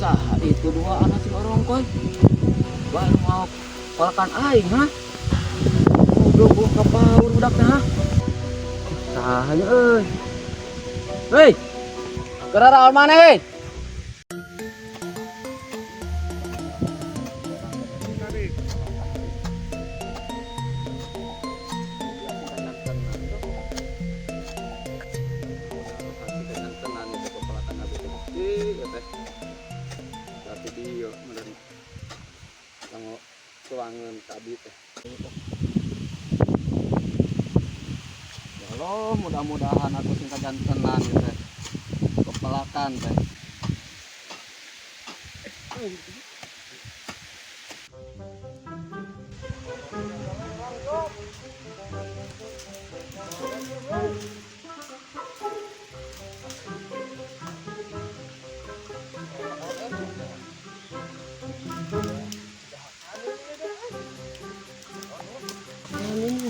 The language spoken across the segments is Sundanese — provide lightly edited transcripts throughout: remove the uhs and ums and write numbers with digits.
Saha itu dua anak si orongkoy. Baru mau palakan aing, ha? Goblok gua kapaur budakna, ha? Saha nya euy? Hei. Keraraon mana, hei? Tuangan tabi teh. Ya Allah, mudah-mudahan aku sing kajantenan gitu teh. Kepelakan teh.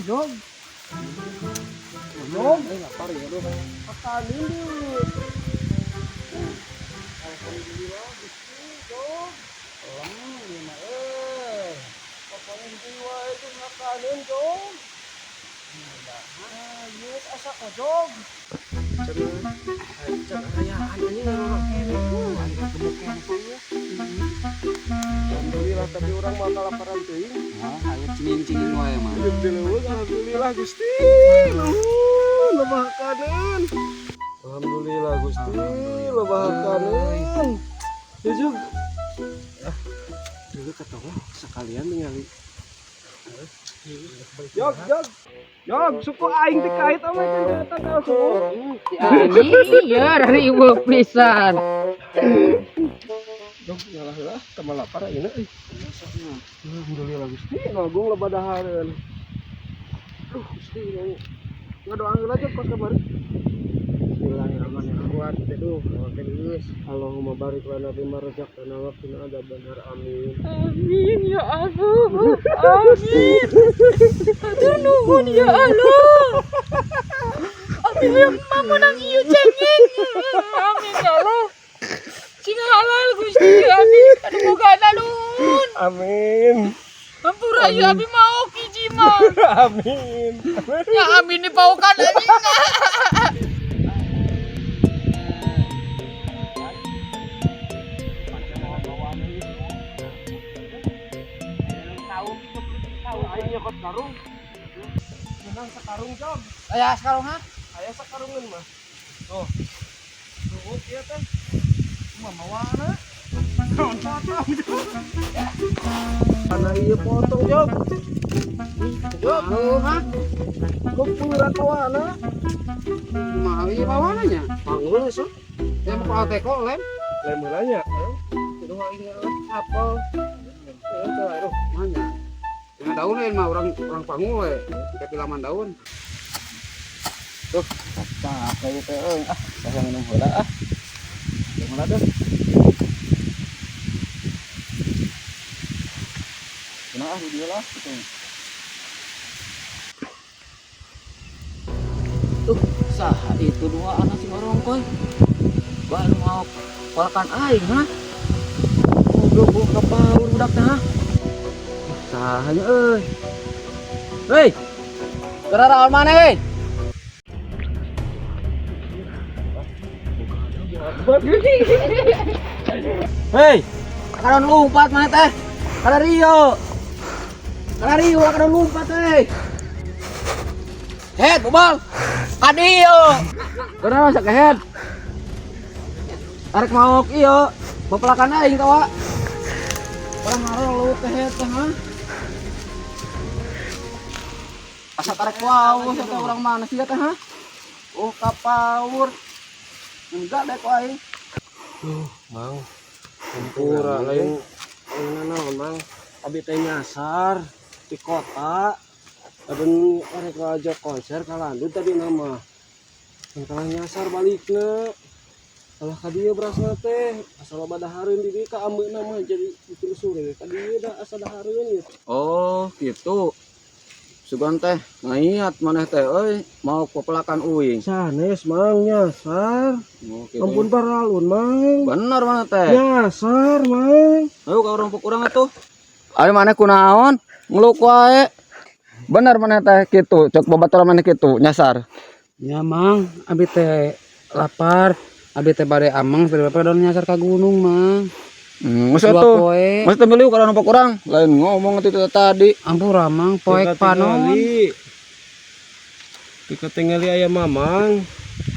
Jog. Jog. Lapar ya lu. Makanin dulu. Alhamdulillah, Gusti, Jog. Lem ieu mah euy. Pokoknya jiwa itu makanin, Jog. Ah, yes, asa ko, Jog. Cenah ayaan anjing urang kene. Aing gemuk kene saya. Alhamdulillah, tapi orang mah kalaparan teuing. Nah, aya cingin-cingin wae mah. Hidup di leuweung, alhamdulillah Gusti. Nuhun, loba makanan. Alhamdulillah Gusti, loba makanan. Ya, Jog. Ah, dulu ketemu sekalian ningali. Jog, Jog. Jog, suku aing teh kait ama teh eta ka suku. Anjing, ya dari ibu pisan. Jog ngalah heula, tambah lapar ayeuna euy. Alhamdulillah Gusti, ngagung loba dahareun. Duh, Gusti, ngadoa heula Jog kos kamari. Bismillahirrahmanirrahim. Kuat aduh, geus. Allahumma barik lana fima razaqtana wa qina adzabannar. Amin. Amin ya Allah. Amin. Aduh nuhun ya Allah. Amin ya meunang ieu cengeng. Amin ya Allah. Sing halal Gusti amin. Aduh boga nuhun. Amin. Hampura ya abi mau hiji mah. Amin. Ya amin dipaukan anjing. Aing nyokot karung. Menang sakarung, Jog. Aya sekarang ha? Aya sakarungan mah. Tuh. Tuh ieu teh. Mah mawana. Potong, Jog. Karena ieu potong, Jog. Jog, Oh, ha? kumpul kawana. Kumaha ieu bawananya? Panggul sok. Ya mau teko lem. Lem heula nya. Aduh aing apel. Itu aduh. Mana? Yang daun lain mah orang orang panggul we. Kayak pilaman daun. Tuh, capek teh euy. Ah, saya minum heula ah. Minum heula deh. Nah, ah, di dieu lah gitu. Tuh, saha itu dua anak si orongkoy. Baru mau palakan aing, ha? Goblok gua kapaur budakna, ha? Saha nya euy? Hei. Keraraon mana, hei? Hei, kadon lompat mana teh? Kada Rio. Kada Rio kadon lompat teh. Head, bobal. Kadio. Kada masa ke head. Arek maok iyo, bapelakan aing tawa. Orang ngaro lu ke head teh ha. Asa tarik wow, teh orang mana sih teh ha? Oh, kapaur. Enggak deh kok aing. Duh, Mang. Hampura lain lain naon, Mang. Abi teh nyasar di kota. Aden arek ngajak konser ka Landud tadi nama. Kalah nyasar balikna. Kalah ka dieu berasna teh. Asa loba dahareun di dieu ka ambeuna mah jadi ditelusuri ka dieu da asa dahareun gitu. Oh, gitu. Sugan teh ngaiat maneh teh euy maok pepelakan uing. Sanes, Mang, nyasar. Oh, gitu. Ampun paralun, Mang. Bener maneh teh. Nyasar, Mang. Ayo ka urang urang atuh. Ayo maneh kunaon? Ngeluk wae. Bener maneh teh kitu, cek babaturan maneh kitu nyasar. Ya, Mang, abi teh lapar, abi teh bade ameng dari bapak daun nyasar ka gunung, Mang. Geus Dua atuh. poe. Geus teh milu ka urang urang, lain ngomong itu tadi. Ampura, Mang, poek panon. Tika tingali aya Mamang.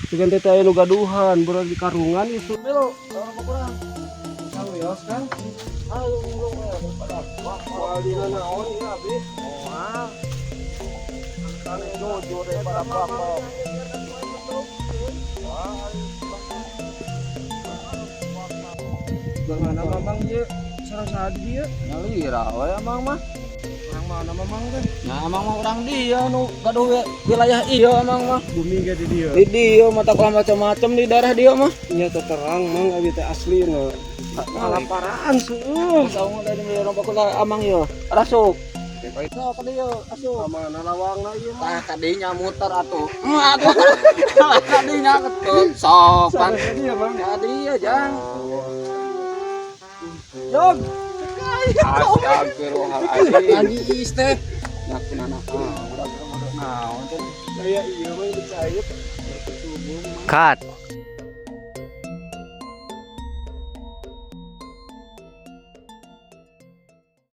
Sugan teh aya nu gaduhan, beurang di karungan itu. Milu ka urang urang. Sawios kan? Ayo ngurung we pada. Moal dina naon ieu abi? Moal. Kali jujur daripada bapak. Mana Mamang ieu? Sareng saha di dieu? Nyalira we emang mah. Urang mana Mamang teh? Nah, emang mah urang dia nu gaduh wilayah ieu emang mah. Bumi ge di dieu. Di dieu mata kula macam-macam di daerah dieu mah. Nya teh terang, Mang, abi teh aslina. Kalaparan seueuh. Saung tadi milu urang bakula amang ieu. Rasuk. Sok ka dieu, asup. Mana lawangna ieu mah? Tah kadinya muter atuh. Atuh. Kadinya ketut sopan. Sanes di dieu, Mang. Ya dia jang. Jog. Astagfirullahaladzim. Anjis teh. Nah, kunana. Ah, udah naon teh. Kayak ieu mah percaya. Cut.